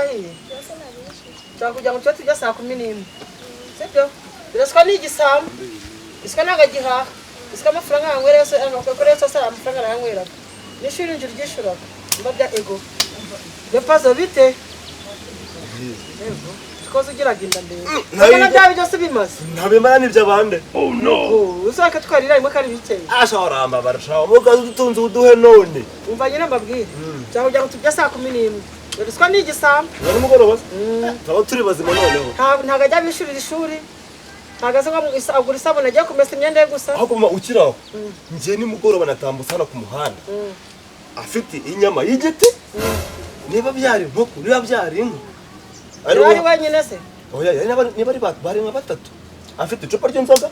ahiye. Nshaka kugira ngo tujye turya saa 11, sibyo? Biraswa ni igisambo, iswa ntabwo agihaha, iswa amafaranga yanywera yose, akora yose asaba amafaranga arayanyweraga, n'ishuri inzu ryishuraga mba bya ego depazo bite koze ugiraga inda ndende ubona byaba byose bimaze ntabimara n'iby'abandi. Uzaka twarira rimwe kari bikeye. Ashobora ambabara mukazi udutunze uduhe none. Umva nyine mbabwire, nshaka kugira ngo turye saa 11, dore iswa ni igisambo. Na nimugoroba tuba turi bazima noneho. Ntabwo ajya bishyurira ishuri, ntabwo azi ngo agura isabune agiye kumesa imyenda ye gusa. Aho kuma ukiri aho, njye nimugoroba natambutse hano ku muhanda afite inyama y'igiti, niba byari inkoko niba byari inka. Ari wenyine se? Oya, niba ari bari nka batatu, afite icupa ry'inzoga,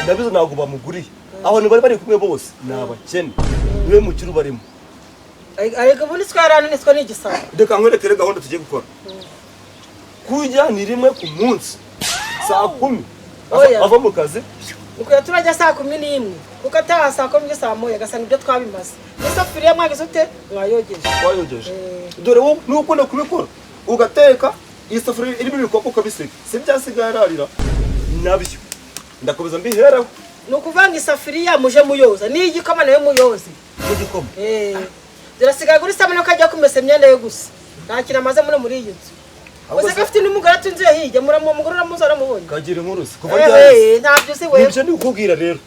ndabizi ntabwo bamuguriye. Aho bari bari kumwe bose ni abakene, niwe mukiri ubarimo. Ariko ubundi iswa yarananitswe ni igisambo. Reka nkwerekere gahunda tugiye gukora. Kurya ni rimwe ku munsi saa 10 ava mu kazi. Uko turajya saa 11 kuko ataha saa 10 saa 1 agasanga ibyo twabimaze. Isafuriya mwagize ute? Mwayogeje. Twayogeje. Dore wowe nukunda kubikora ugateka isafuriya irimo ibikoko ukabisiga, si byasigaye ararira nabyo ndakomeza mbiheraho. Ni ukuvanga isafuriya muje muyoza n'igikoma nayo muyoze. N'igikoma? Zirasigaye guri isabune ko ajya kumesa imyenda ye gusa, nta kintu amaze muri iyi nzu. Uzi ko afite n'umugore atunze hirya, mugore uramuzi aramubonye. Kagira inkuru se kuva ryari? Ntabyo uzi wewe. Nibyo ndikubwira rero.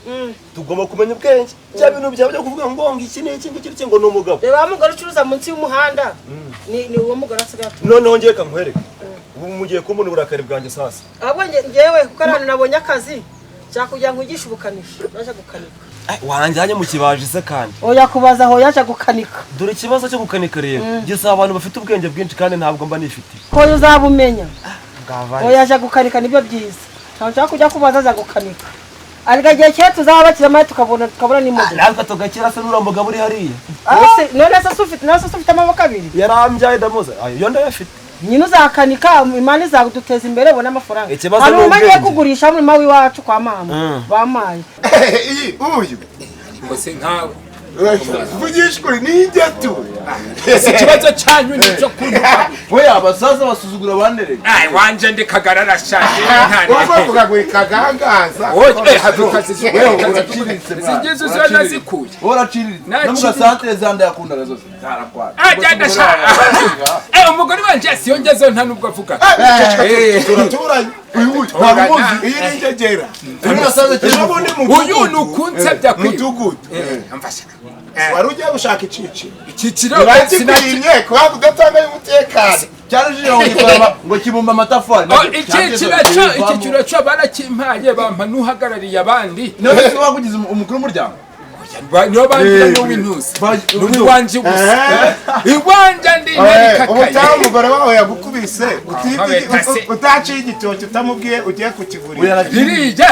Tugomba kumenya ubwenge. Bya bintu byawe byo kuvuga ngo iki n'iki ngiki ngo ni umugabo. Reba wa mugore ucuruza munsi y'umuhanda, ni uwo mugore asigaye atunze. Noneho ngiye kankwereke. Ubu mugiye kumbona uburakari bwanjye sasa. Ahubwo ngewe kuko ari ahantu nabonye akazi, nshaka kugira ngo nyigishe ubukanishi, naje gukanika. Wanjyanye mu kibaji se kandi? Oya kubaza aho yaje gukanika. Dore ikibazo cyo gukanika rero, gisaba abantu bafite ubwenge bwinshi kandi ntabwo mba nifite. Ko uzabumenya. Oya yaje gukanika nibyo byiza. Ntabwo nshaka kujya kubaza aza gukanika. Ariko igihe cye tuzaba bakira amaye tukabona n'imodoka. Natwe tugakira se n'uriya mugabo uri hariya. None se ufite nase ufite amaboko abiri? Yarambyaye ndamuzi. Ayo ndayafite. Nyine uzakanika imana izaguduteza imbere ubone amafaranga. Hari umwe kugurisha umurima w'iwacu kwa mama bamaye. Iyi uyu ngo se nkawe vugishwe n'ingetu. Ikibazo cyanyu ni cyo kunuka. We abasaza basuzugura abandereye. Ai wanje ndi kagarara shanje ntane. Uvuga ngo ikagangaza. Oye havukazi zigize uzana zikuye. Uraciriritse. Namuga santere zanda yakundaga zose. Zarakwara. Ajya sha. Umugore wanje siyongezo nta nubwo avuga. Turaturanye. Uyu ntamuzi iyi ni ingegera. Uyu nukunsebya kwi. Mudugudu. Amfasha. Wari ugiye gushaka iciciro. Iciciro sinakinye kuba udatanga umutekano. Cyarujije ngo kibumba amatafari. Iciciro cyo barakimpaye bampa nuhagarariye abandi. None se wakugize umukuru w'umuryango? Niyo bangira n'uwintuzi. N'uwanje gusa. Iwanje ndi nari kakaye. Ubutaha umugore wawe yagukubise utaciye igitoki utamubwiye ugiye kukigurira.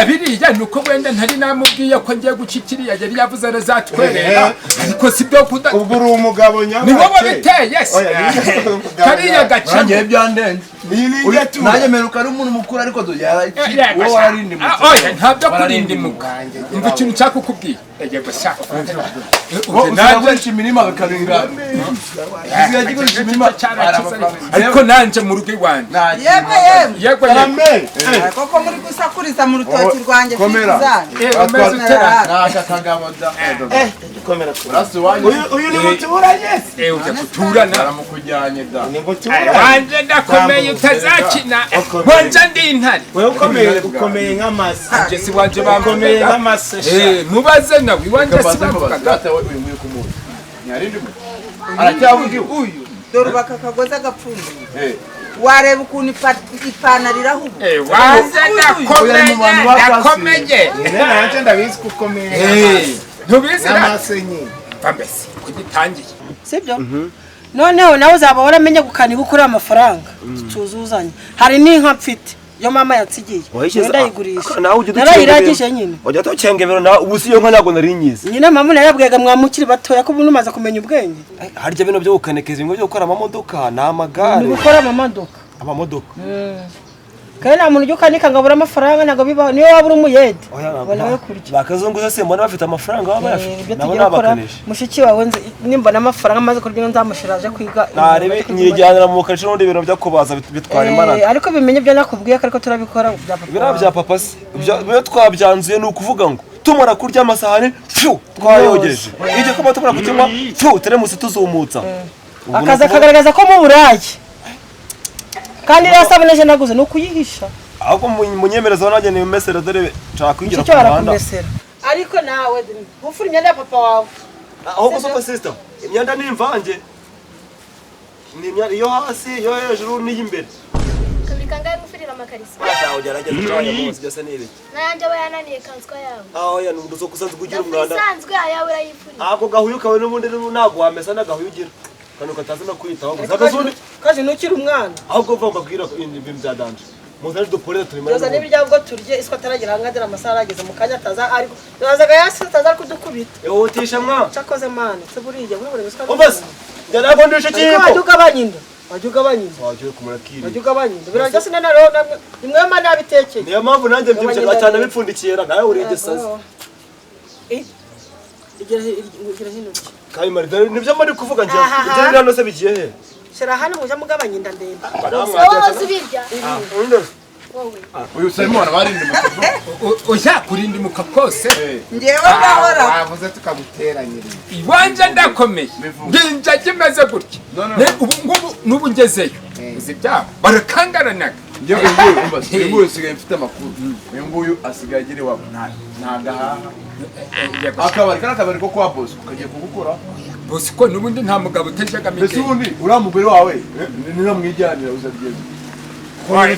Biriya nuko wenda ntari namubwiye ko ngiye gucikiriya yari yavuze arazatwerera. Ariko si byo kuda. Ubwo uri umugabo nyabake. Ni wowe biteye se. Kariya gace. Nanjye byandenze. Nanjye meruka ari umuntu mukuru ariko wowe wararindimutse. Oya ntabyo kurindimuka. Umva ikintu nshaka kukubwira. Yego sha. Uzagurisha imirima bikabingana. Uzagurisha imirima ariko nanje mu rugo iwanje. Yego yego. Yego yego. Koko muri gusakuriza mu rutoki rwanjye fizana. Nasha kagabo da. Komera. Uyu ni muturanye se. Ujya guturana. Baramukujyanye da. Ni muturanye. Wanje ndakomeye utazakina. Wanje ndi intare. Wewe ukomeye nk'amase. Nje si wanje bakomeye nk'amase. Mubaze nawe iwanje si bavugaga. Uyu nguyu kumuzi. Nyarindi mu. Aracyavuga uyu. Dore bakakagoza gapfunduye. Wareba ukuntu ipantaro irahubu. Wanje ndakomeye. Nanje ndabizi ko ukomeye. Ntubizi n'amase nyine. Mbese kugitangiye. Sibyo? Noneho nawe uzaba waramenye gukanika ukuri amafaranga tuzuzanye. Hari n'inka mfite yo mama yatsigiye. Ndayigurisha. Narayiragije nyine. Ujya tucengebero nawe ubu si yo nka ntabwo nari nyizi. Nyine mama narabwega mwamukiri batoya ko ubu kumenya ubwenge. Harya bino byo gukanikeza bimwe byo gukora amamodoka n'amagare. Ni gukora amamodoka. Amamodoka. Kandi nta muntu ujya ukanika ngo abure amafaranga, ntabwo bibaho, niyo waba uri umuyede ubona ayo kurya. Bakazunguza se mbona bafite amafaranga baba Eh, bayafite ibyo nabo tugiye gukora nabakanisha. Mushiki wawe nimbona amafaranga amaze kurya nzamushyira aje kwiga. Narebe nyijyanira mu kaci n'ubundi ibintu byo kubaza bitwara imbaraga. Ariko bimenye ibyo nakubwiye ko ariko turabikora bya papa. Biriya bya papa se ibyo twabyanzuye, ni ukuvuga ngo tumara kurya amasahani pfu twayogeje, igikoma tumara kukinywa pfu teremusi tuzumutsa. Ubwo ni Akaza ukuvuga- akagaragaza ko mu burayi kandi iriya sabune ejo naguze ni ukuyihisha. Ahubwo munyemereza nanjye nimesere, dore nshaka kwigira Mushiki ku wawe muhanda. arakumesera, ariko nawe ntufure imyenda ya papa wawe. Ahubwo soko sister, imyenda ni imvange, ni imyenda iyo hasi, iyo hejuru n'iy'imbere. Kabiri kangahe ngufurira amakariso? Ashaka ugerageza cyane rwose, byose ni ibiki? N'ayanjye aba yananiye kanswa yawe. Aho ya ni udusoko usanzwe ugira Ndafura umwanda. isanzwe, ayawe urayifurira. Ako gahuyu kawe n'ubundi ntabwo wamesa n'agahuyu ugira kano katazi no kwitaho gusa akazundi. Kaje ntukiri umwana. Ahubwo mva mbabwira ko ibintu bya danje muzane duporeze tubimare. Yoza n'ibirya ubwo turye, iswa ataragera ahangaha, dore amasaha arageze, mu kanya ataza, ariko yazaga yasi ataza ari kudukubita. Ihutisha mwa. Cyakoze mani se buriya wibure iswa. Umva se, njya ntabwo ndisha Ariko wajya ikiyiko. ugabanya inda, wajya ugabanya inda. Wagiye kumurakiri. Wajya ugabanya inda, birarya sinanaro namwe nimwe mana yabitekeye. Niyo mpamvu nanjye mbyibushye Ugabanya cyane inda. bipfundikiye ra nawe uri igisazi. Eh, igira hino urye. Kayimari, dore nibyo muri kuvuga njye. Ahaha. Ibyo biri hano se bigiye he? Shyira hano mujya mugabanya inda ndende. Si wowe wahoze ubirya? Wowe. Uyu Simon barindimutse. Oya, kurindimuka kose. Ngewe ndahora. Wavuze tukaguteranyiriza. Iwanje ndakomeye. Bivuga. Nginja kimeze gutya. No, no. Ne, ubu ngubu n'ubu ngezeyo uzi ibyabo barakangaranaga. Njye uyu nguyu, umva, uyu nguyu usigaye mfite amakuru, uyu nguyu asigaye agira iwabo ntabwo ahaha. Akabari kari akabari ko kwa Bosco kagiye kugukora. Bosco n'ubundi nta mugabo utajyaga. Mbese ubundi uriya mugore wawe niramwijyanira uzabigeza?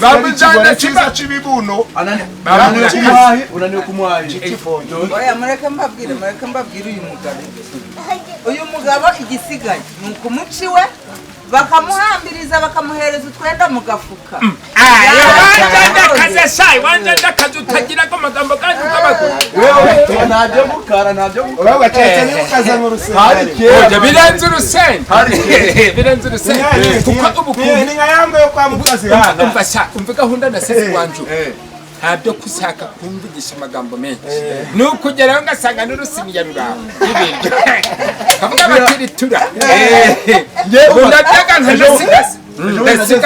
Bamujyana. Cyiza cy'ibibuno. Unaniwe kumuhahi, unaniwe kumuhahi. Oya, mureke mbabwire, mureke mbabwire, uyu mugabo, uyu mugabo igisigaye ni ukumuca iwe, bakamuhambiriza, bakamuhereza utwenda mu gafuka. Iwanje ndakaze sha, iwanje ndakaze, utagira ko amagambo kandi ukabagura. Wewe ntabyo gukara, ntabyo gukara. Urabona keretse niba ukaza mu Hari rusengero. kera. Oya, birenze urusenda. Hari kera. Birenze urusenda kuko ubu Ni nka yambaye yo kwa mukazi hano. Umva sha, umva gahunda nasize iwanje ubu. Eh. Ntabyo gushaka kumvugisha amagambo menshi, ni ukugeraho ngasanga n'urusiniya rurawe n'ibiryo, kavuga bati ritura ubu ndaryaga nkanasigaza.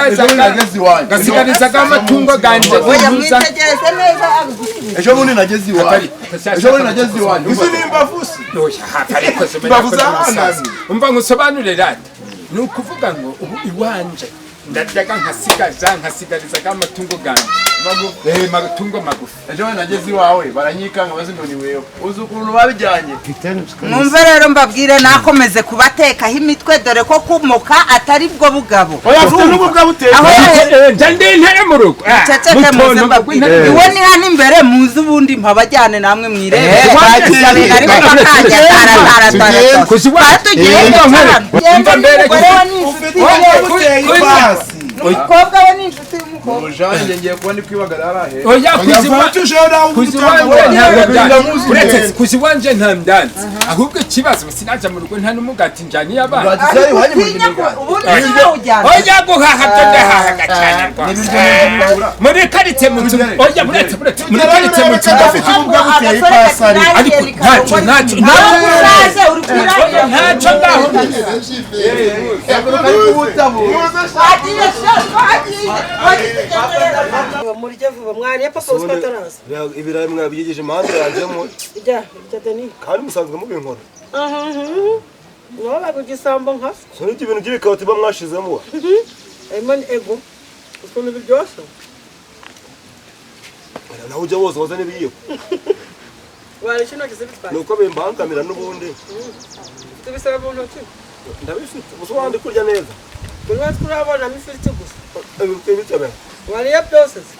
Ejo bundi nageze iwanjye. Ngasigarizaga amatungo ganje. Oya, Ntuza. mwitegereze neza abigusubiza. Ejo bundi nageze iwanjye, ejo bundi nageze iwanjye. Izi ni imbavu se? Oya, hafi ariko zimenya Imbavu ko za ndi umusaza. Hanani. Umva nkusobanurire rata, ni ukuvuga ngo ubu iwanje ndaryaga nkasigaza, nkasigarizaga amatungo ganje. Matungo magufi. Ejo bundi nageze iwawe baranyikanga bazi ngo ni wewe, uzi ukuntu babijyanye. Mwumve rero mbabwire, nakomeze kubatekaho imitwe, dore ko kumoka atari bwo bugabo. Oya, afite n'ububwa buteye. Aho Njya ndi intare mu rugo. Muceceke muze Mutonto mbabwire, rw'intare. iwe ni hano imbere muze, ubundi mpabajyane namwe mwirebe. Twagiye. Ariko bakajya taratara. Kuzi iwacu. Tugiye Umva nkwereke. Umva mbere. Umugore we ni inshuti Ufite ye. ububwa buteye ipasi. Umukobwa we ni inshuti y'umukobwa. Umujange ngiye kubona ikwibagara hariya. Oya, kuzi Oya, tujeho nawe. kuzi utanga iwanje ntabwo Ndamuzi. byanze. Uretse kuzi iwanje nta mdanze, ahubwo ikibazo sinaja mu rugo nta n'umugati njaniye abana. Uragize iwanyu mu Utinya ko migani. ubundi nawe ujyana. Oya, guhaha byo ndahahaga cyane rwose muri karitsiye mu nzu. Oya, buretse, buretse, muri karitsiye mu nzu. Afite ububwa buteye ipasi ariko. Ariko ntacyo, ntacyo, Nawe ntacyo. uraje uri kwirarira. Ntacyo ngaho. Wagiye sha, wagiye wagiye. Murye vuba mwariye, papa uswa ataraza. Ibirayi mwabyigeje impande yanjye mu Ijya ijya deni. Kandi musanzwe mubinkora. Wabaga igisambo nka se. So n'ibyo bintu by'ibikaroti biba mwashizemo. Harimo ni ego ukuntu biryoshye. Nawe ujya woza, woza n'ibiyiko. Warisha intoki zibitwaye. Ni uko bimbangamira n'ubundi. Ufite ibisebe mu ntoki? Ndabifite gusa wandi kurya neza. Buri wese urabonamo ifiriti gusa. Ibitebe. Wariye byose se?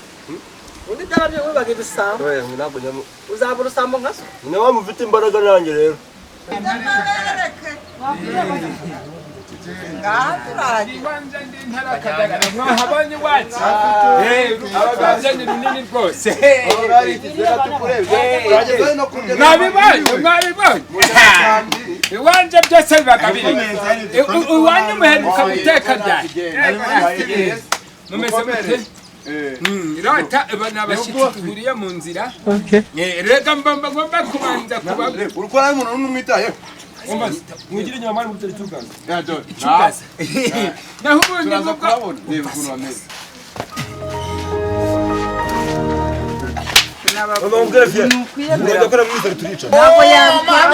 Ubundi byarabyo wibaga ibisambo. Oya, ntabwo njya Uzaba urusambo nka so. ni wa mufite imbaraga nanjye rero. Ngaha turaje. Iwanje ndi intare akadagara, mwahabonye iwacu. Iwanje ni runini rwose. Mwabibonye, mwabibonye, iwanje byose bibaga biri iwanyu. Muheruka guteka ryari? Mumeze mute? Rata aba ni abashyitsi duhuriye mu nzira. Reka mba ngomba kubanza kuba Urukora umuntu n'umwitayeho. Mwigire inyuma mwari mutera icyugaza. Icyugaza naho ubundi Turaza nubwo kuhabona, reba ukuntu bameze. Ni ukwiyemera. Ndakora mwiza turica. Ntabwo yabikora.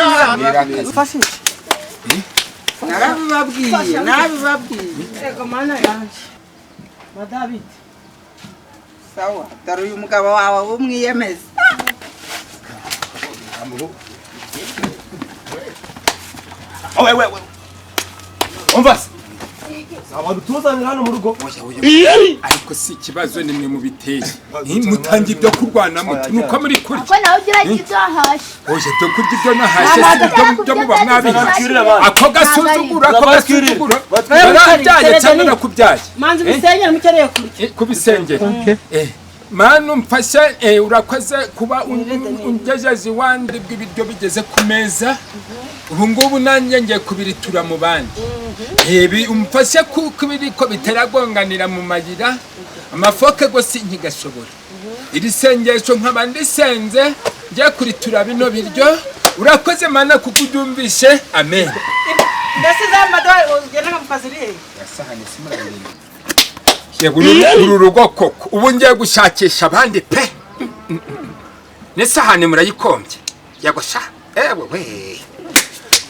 Narabibabwiye, narabibabwiye. Ego Mana yanjye, madabiti. Sawa, dore uyu mugabo wawe w'umwiyemeza. Wewe umva se, abantu tuzanira hano mu rugo. Ariko si ikibazo, nimwe mubiteye mutangira ibyo kurwana muti nuko muri kurya. Ko nawe ugira ibyo wahashye. Oya, byo kurya ibyo nahashye si ibyo byo muba mwabihaye. Ako gasuzuguro, ako gasuzuguro, barabyaye cyangwa nakubyaye? Manzi, ubisengere, mukeneye kurya. Kubisengera. Manu mfashe, urakoze kuba ungejeje iwandi bw'ibiryo bigeze ku meza. Ubu ngubu nanjye ngiye kubiritura mu bandi. Ibi umfashe kuko ibiriko bitaragonganira mu mayira amafoke go sinkigashobora. Iri sengesho nkaba ndisenze ngiye kuritura bino biryo. Urakoze Mana kuko ubyumvishe, amen. Mbese za madoha ugenda nkamukazi iri hehe? Yego, uru rugo koko ubu ngiye gushakisha abandi pe. N'isahani murayikombye. Yego sha, ewe we,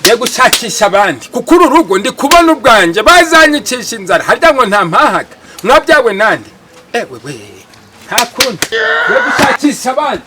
ngiye gushakisha abandi kuko uru rugo ndi kubona ubwanjye bazanyicisha inzara. Harya ngo nta mpahaga mwabyawe nande? Ewe we, nta kundi, ngiye gushakisha abandi.